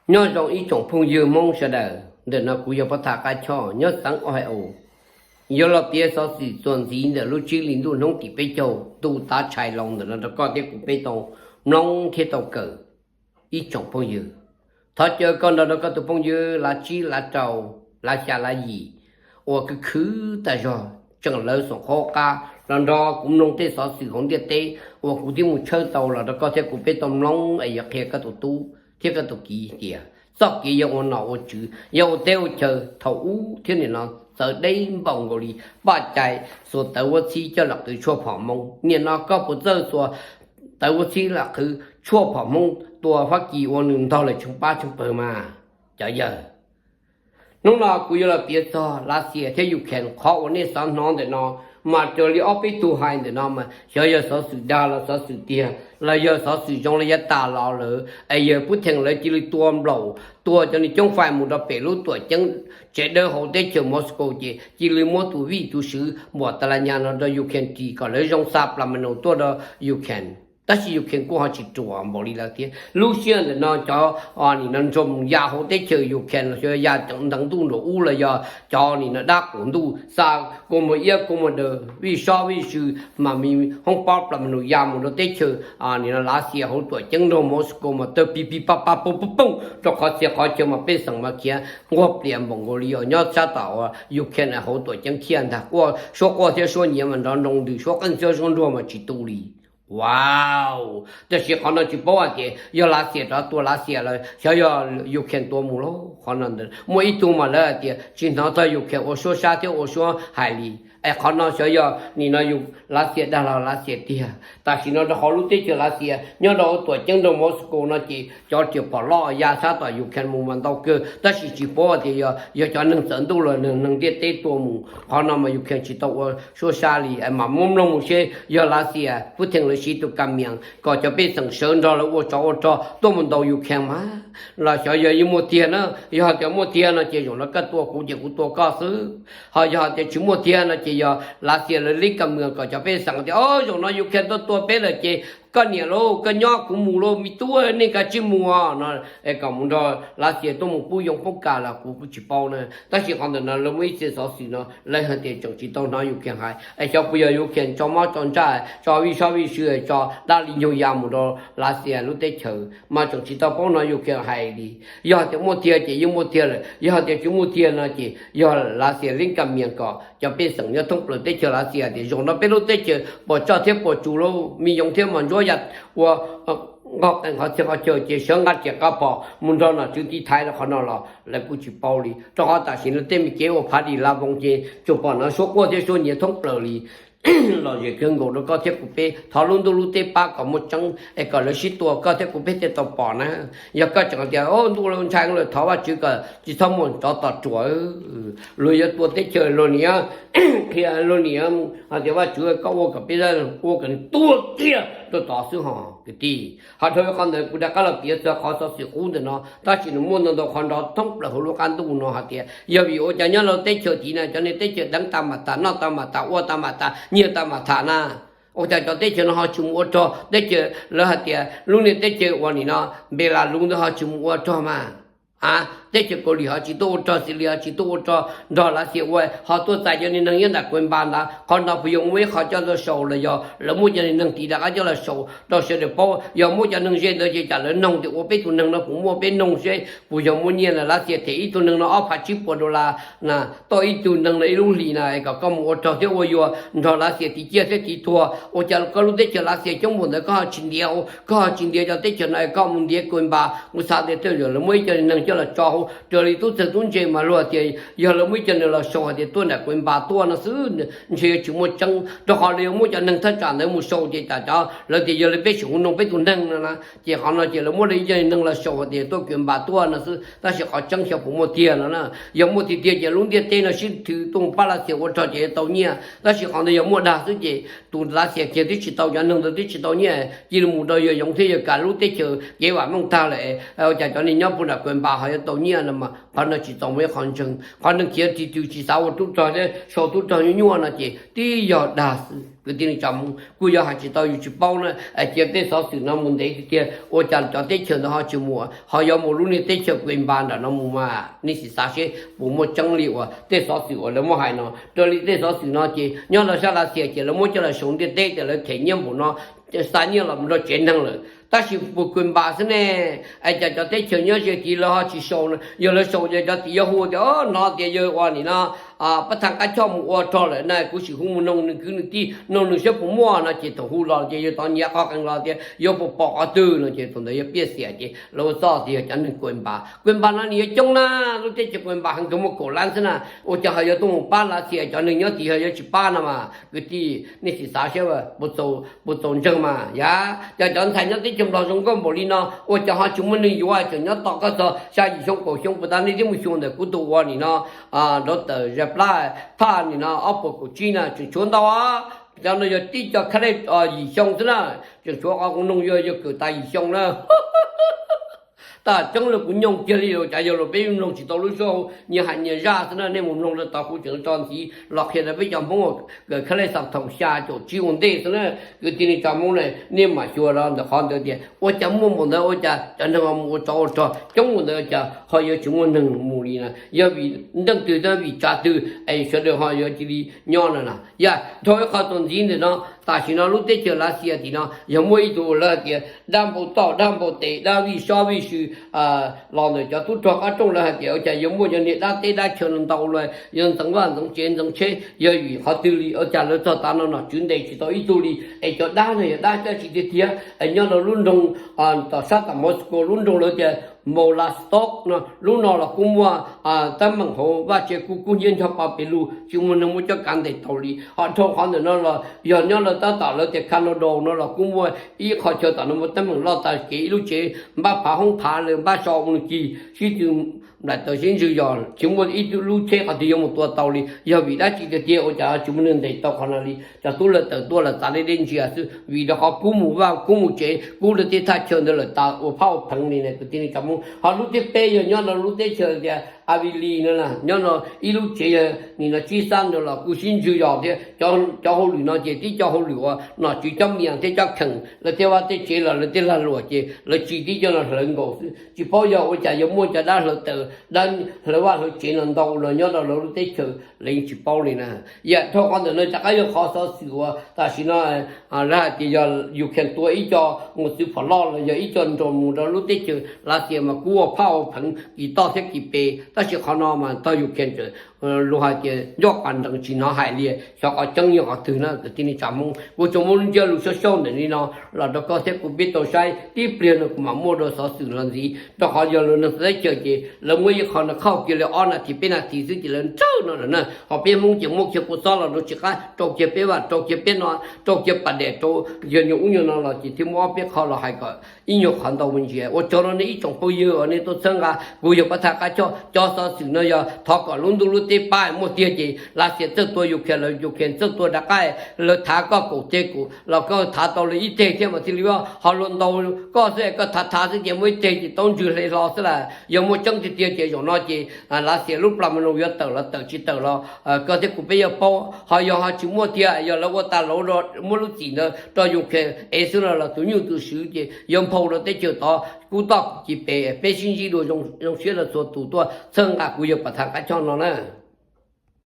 Nyob zoo ib tsoom phooj ywg Hmoob sawv daws, ntawm no kuv yog Pov Tham Qab Choj nyob xeev Ohio. Yuav los piav xov xwm txuas ntxiv ntawm lub tsib hlis ntuj hnub tim peb caug ntuj tav tshais los ntawm no rau koj thiab kuv peb tau mloog thiab tau kawm. Ib tsoom phooj ywg, thov caw koj nrog rau koj tus phooj ywg lav tsib lav rau, lav xya lav yim uas khwv khwv tas zog tseem lawv xoom qhob qab los nrog kuv mloog tej xov xwm hauv ntiaj teb uas kuv twb mus tshawb tau los rau koj thiab kuv peb tau mloog es yuav qhia koj tus tub thiab koj tus kiv tias txoj kev yuav ua nom ua tswv, yuav ua teb ua chaw thaum ub thiab nim no txawv deb npaum nkaus li. Paj cai xuas tawv vuab txhib coj los qhwv tshuaj phom Hmoob, nim no koj puas txawj xuas tawv vuab txhib los qhwv tshuaj phom Hmoob tua Fab Kis ua nws ntog lawm tsheej pab tsheej pawg mas, cov yawg. Hnub no kuv yuav los piav txog Lav Xias thiab Ukraine. Qhov uas nej xav hnov ntawm no mas raws li ob peb tug hais ntawm no mas xyov yog xov xwm dag los xov xwm tiag, los yog xov xwm zoo li yav tas los lawm es yawg Putin lawv cia li tua nplaum, tua cov niag coob fais mus rau pem lub tuam ceeb tsev dawb hauv teb chaws Moscow ces cia li muab tus vij tus swv npuam tas las nyas no rau Ukraine ris kom lawv zoo xa plas mas nus tuaj rau Ukraine. Tab sis Ukraine kuj ho tsis ruam npaum li lawv thiab. Lub sij hawm ntawm no cov nim no nrog mus ya hauv teb chaws Ukraine los xyov ya nteev ntuj nram ub los yog cov nim no dab quas ntuj xa kua muag iab kua muag daws vij sob vij sw mas me hoob pob plas mas nus ya mus rau teb chaws nim no Lav Xias hauv tuam ceeb nrog Moscow mas tawg pig pig paj paj poog poog poog rau qhov txhia qhov chaw mas pej xeem mas khiav nquag plias npaum nkaus li os. Nyob sab tom Ukraine hauv tuam ceeb thiaj ntag, quaj suab quaj thiab suab nyiav mas nrov nroo ntws, suab qeej thiab suab nruas mas tsis tu li. Wow! Tab sis qhov no tsis paub hais tias yog Lav Xias rov tua Lav Xias los xyov yog Ukraine tua mus lauj. Qhov no ntawd muaj ib tug mas lawv hais tias tsis hnov txog Ukraine ua suab sab thiab ua suab hais li. Es qhov no xyov yog nim no Lav Xias dag los Lav Xias tiag. Tam sim no rau qhov lub teb chaws Lav Xias nyob rau hauv tuam ceeb nrog Moscow no ces cov riam phom loj ya sab tom Ukraine mus mas ntau kawg, tab sis tsis paub tias yog cov neeg txawv ntuj los neeg ntiaj teb tua mus. Qhov no mas Ukraine tsis tau ua suab sab li, mam muab mloog mus seb yog Lav Xias Putin lawv siv tus kam mias kom cov pej xeem sawv nrog lawv ua tsov ua rog tuaj mus ntaus Ukraine mas los xyov yog yeej muaj tiag na. Yog hais tias muaj tiag no ces zaum no koj tua kuv ces kuv tua koj xwb. Ho yog hais tias tsis muaj tiag no ces yog Lav Xias lawv lib kam mias kom cov pej xeem tias o zaum no Ukraine tuaj tua peb lawm ces koj niam lauj, koj nyob kuv mus lauj, me tub nej kav tsij mus no es kom mus nrog Lav Xias tuaj mus pub yoov pub kas los kuv kuj tsis paub na. Tab sis qhov ntawm no lawv muaj ib txhia xov xwm no lawv hais tias tseem tsis tau hnov Ukraine hais es xyov puas yog Ukraine tso mob tso ntsaj tso vij sob vij sw tso dab li nyug ya mus rau Lav Xias lub teb chaws mas tseem tsis tau paub hnov Ukraine hais li. Yog hais tias muaj tiag ces yeej muaj tiag lawm, yog hais tias tsis muaj tiag no ces yog Lav Xias lib kam mias kom cov pej xeem nyob thoob plaws teb chaws Lav Xias tias zaum no peb lub teb chaws puas tsoj thiab puas tsu lauj, me yoov thiab mos ntsuab ya ua nqog qees qhov txhia qhov chaw ces sawv nqa riam nqa phom mus nrog nom tswv tiv thaiv rau qhov no los lawv kuj tsis paub li, rau qhov tam sim no tej me kev ua phav dim la voos ces tsuas pom no suab quaj thiab suab nyiav thoob plaws li. Lom zem kawg nkaus rau koj thiab kuv peb, thov lub ntuj lub teb pab kom muaj tseeb es kom lawv sib tua koj thiab kuv peb thiaj tau pom na. Yog koj tseem tias o ntuj ntshai lawm, thov Vajtswv kom tsis txhob muaj tsov tom ruam, luag yuav tua teb chaws luag niam qhia luag niam hais tias Vajtswv koj ua kom peb ua kom nws tuag kiag rau tod xwb ho kwv tij. Ho dhau qhov ntawd kuv rov qab los piav txog qhov xov xwm qub ntawm no, tab sis nws muaj ntau ntau qhov nrov thoob plaws hauv lub qab ntuj no hais tias yog vim ua cas nyob rau teb chaws tid na cov niag teb chaws deev tag mam tas, noj tag mam tas, ua tag mam tas, nyiag tag mam tas na, ua cas cov teb chaws no ho tsis mus ua rog? Teb chaws lawv hais tias lub niag teb chaws uas nim no Belarus ntawd ho tsis mus ua rog mas, a, teb chaws Kaus Lim ho tsis tuaj ua rog, Syria ho tsis tuaj ua rog, nrog Lav Xias ua ho tuaj txais cov niag neeg nyob nram Kuv Npas ntawd. Qhov no puas yog muaj ib qho coj los sau los yog lawv muab cov niag neeg tid rov qab coj los sau rau sawv daws paub? Yog muab cov neeg ze ntawd ces tsam lawv noog tias ua peb tus neeg no puas muaj, peb noog seb puas yog muaj nyiaj na. Lav Xias them ib tug neeg no ob phav tsib puas dollar na, tau ib tug neeg no ib lub hlis na es kom koj mus ua rog thiab ua yuag nrog Lav Xias tiv ciaj thiab tiv tuag. Ua cas koj lub teb chaws Lav Xias coob npaum ntawd koj ho tsis ntiav, koj ho tsis ntiav cov teb chaws no es koj mus ntiav Kuv Npas? Kuv xav tias tej zaum lawv muab ib co niag neeg coj los tso hauv, raws li tub txawg tub ntse mas luag tias yog lawv muab ib co neeg los sau hais tias tuaj nram Kuv Npas tuaj no xwb, ntshe yuav tsis muaj tseeb, rau qhov lawv yuav muab cov neeg thaj tsam ntawd mus sau ces tsam cov lawv tias yog li peb sim hu noog peb tus neeg no na, ces qhov no ces lawv muab lawv ib co niag neeg los sau hais tias tuaj Kuv Npas tuaj no xwb, tab sis qhov tseeb xyov puas muaj tiag no na. Yog muaj tiag tiag ces lub ntiaj teb no sib thw tuaj pab Lav Xias ua rog ces yuav tau nyiaj, tab sis qhov ntawd yog muaj dag xwb ces tus Lav Xias kiag twb tsis tau, cov neeg ntawd twb tsis tau nyiaj, cia li mus rau yawg yoov thiab yawg kas lub teb chaws kev vam meej tag lawm, ua cas cov niag nyob puag nram Kuv Npas ho yuav tau nyiaj no mas qhov no tsis txaus muaj ib qho ntseeg. Qhov neeg khiav ris tws tsis xav ua tub rog thiab sau tub rog nyuaj nyuaj no ces twb yog dag xwb kwv tij neej tsa Hmoob. Kuj yog hais tsis tau yus tsis paub na, cia tej xov xwm no mus ntev tiag tiag ua cas cov teb chaws ntawd ho tsis mus, ho yuav mus lub niag teb chaws Kuj Npas nram no mus mas nej sim xav seb puas muaj tseeb li uas tej xov xwm uas lawv muab hais no. Raws li tej xov xwm no ces nyob rau sab Lav Xias ces lawv muab coj los sau ntiaj teb tias lawv them nyiaj npaum no, xa nyiaj los mus rau tsev neeg lawm, tab sis puas Kuj Npas xwb ne? Es cas cov teb chaws nyob ze tid lawv ho tsis sau? Yog lawv sau ces cov tid yuav hu tias, o, hnov tias yawg ua nim no pab thaj qab choj mus ua rog lawm na, kuv sim hu mus noog nws kwv nws tij, noog nws saib puas muaj no ces thaum hu los ces yawg tod nyiav qhov qees los tias yuav puas pom qhov twg no ces thaum ntawd yuav piaj xiam ces lawv ua txuj tias yog cov neeg Kuj Npas. Kuj Npas no nws yuav coob na, lub teb chaws Kuj Npas heev kawg muaj kaum lab xwb na, ua cas ho yuav tuaj mus pab Lav Xias, cov neeg nyob tid ho yuav tsis pab no mas kwv tij nej sim xav seb puas txaus ntseeg mas. Yog cov cov ntxhais nyob teb chaws Nplog zoo nkauj npaum li no ua cas ho tsis muaj neeg yuav, tseem nyob tos koj txog xya yim xyoo kaum xyoo puas tas nej thiaj mus xyuas ntawm kuv tus ua nim no nrov tawm ze plab phaj nim no ob puas kaum tsib na tseem tshuav ntau. Cov no yog tib co khab lej yim xyoo xwb na, tseem tshuav qhov kuv noog yog yog kawm tas yim xyoo na. Tam tseeb li kuv nyoog kiag li, cas yog los peb mloog tsis tau lub suab hauv, nyias hais nyias zaj xwb na. Nej mus mloog rau tod, kuv tseem tso ntxiv los qhia rau peb cov Hmoob kawm khab lej xav thoom xya caum tsib ua ntej xwb na. Kwv tij neej tsa Hmoob ne, nej mam xyuas rau ntawm qhov ntawd tias ua cas muaj npaum ntawd, ua cas cov neeg ho mus ua tsov ua rog coob npaum ntawd, cas ho yuav tsis muaj neeg mus li na? Yog vim nteej twg thiab vim tsav twg es sawv daws ho yuav cia li nyob no na? Yog dhau ib qho txuas ntxiv ntawm no, tam sim no lub teb chaws Lav Xias tim no yog muaj ib tug lawv hais tias dab npau taub dab npau tes dab vij sob vij sw los ntawm cov tub rog qab rooj, lawv hais tias ua cas yuav muaj cov niag dab teb dab chaw no ntau los yuav ntxeev vaj ntxeev tsev ntxeev tsheb. Yog vim qhov twg li ua cas lawv txog tav no nom tswv ntes tsis tau ib tug li? Es cov dab no yog dab dab tsi tiag tiag? Es nyob rau lub nroog tom sab tam Moscow lub nroog lawv tias Vladivostok no, lub no los kuj muaj teeb meem hauv vaj tse kub kub hnyiab ncho pa pes lug, tsis muaj neeg muaj cuab kav ntes tau li. Ho dhau qhov ntawm no los yog nyob rau tab tom lawv tias Colorado no los kuj muaj ib qho chaw tom no muaj teeb meem loj tas kev, ib lub tsev npab phav hoob phav lawm, npab so ua nws cig sib tw nplaim taws sib ntswg yos, tsis muaj ib lub tsheb qhov twg yuav mus tua tau li. Yog vim dab tsi tiag tiag ua cas tsis muaj neeg ntes tau qhov no li? Cov tub lawv tawm tuaj los txav deb deb ntsia xwb, vim rau qhov kub mus vaj kub mus tsev, kub lawv tej thaj chaw ntawd lawm tas ua phab ua pheev li na kwv tij neej tsa Hmoob. Ho lub thib peb yog nyob rau lub teb chaws tias Avili no na, nyob rau ib lub tsev yog nim no tsib xab ntawd los kuj sib ntswg yos thiab. Cov hauj lwm no ces tib co hauj lwm uas nom tswv cob mias thiab cob kheem, lawv tej vaj tej tsev los lawv tej lag luam ces lawv tsis tib co no hlawv nkaus xwb. Tsis paub yog ua cas yuav muaj cov dab hlawv taws, dab hlawv vaj hlawv tsev no ntau los nyob rau lawv lub teb chaws, lawv yeej tsis paub li na. Yam dhau qhov ntawm no rov qab yog qhov xov xwm uas tam sim no lawv hais tias yog Ukraine tua ib co mus txwv phom loj los yog ib co nrog mus rau lub teb chaws Lav Xias mas kub ua phaj ua pheev kis toj thiab kis pes, tab sis qhov no mas tog Ukraine luag hais tias ncoj pas nrees tsis hnov hais li. Xyov qhov tseeb yog qhov twg na kwv tij neej tsa Hmoob. Kuv tsuas muab ntsia lus xauj xauj ntawm li no los rau koj thiab kuv peb tau saib, tib pliag no kuv mam muaj dua xov xwm los ntxiv, rau qhov yog lawv neeg teb chaws ces lawv muab ib qho no khauj kiag li ob nas this peb nas this xwb ces lawv nrawj no lawm na. Ho peb Hmoob ces muab kiag kua txob los rau tsis qab, rau kiag peb vaj, rau kiag peb no, rau kiag pas dam, rau yog nyuag ub nyuag no los ces thiaj muab ob peb qho los hais kom ib nyuag qhov ntau mus ntsia. Ua tsaug rau nej ib tsoom phooj ywg uas nej tuaj txhawb nqa, kuv yog Pab Thaj Qab Choj. Cov xov xwm no yog thov kom lub ntuj lub teb pab, muaj tiag ces Lav Xias txawj tua Ukraine los Ukraine txawj tua rov qab, lawv thav koj kaum teg kuv los koj thav tau lawv ib teg thiab mas thiaj li, ho luag ntaus koj xwb es koj thav thav xwb ces muaj ib teg ces taub ntswg hle hlo xwb las. Yog muaj tseeb tiag tiag ces zaum no ces Lav Xias lub plag mloog yuav tawm los tawm tsis tawm los koj thiab kuv peb yuav paub. Ho yog ho tsis muaj tiag, yog lawv ua tag lauv muab lub txim ntawd rau Ukraine ev xwb no los tus nyuj tus swv ces yuav nphau rau teb chaws tod kub toj kis pes. Peb sib ntsib dua, zoo siab rau txhua tus tuaj txhawb nqa kuv yawg Pab Thaj Qab Choj no na.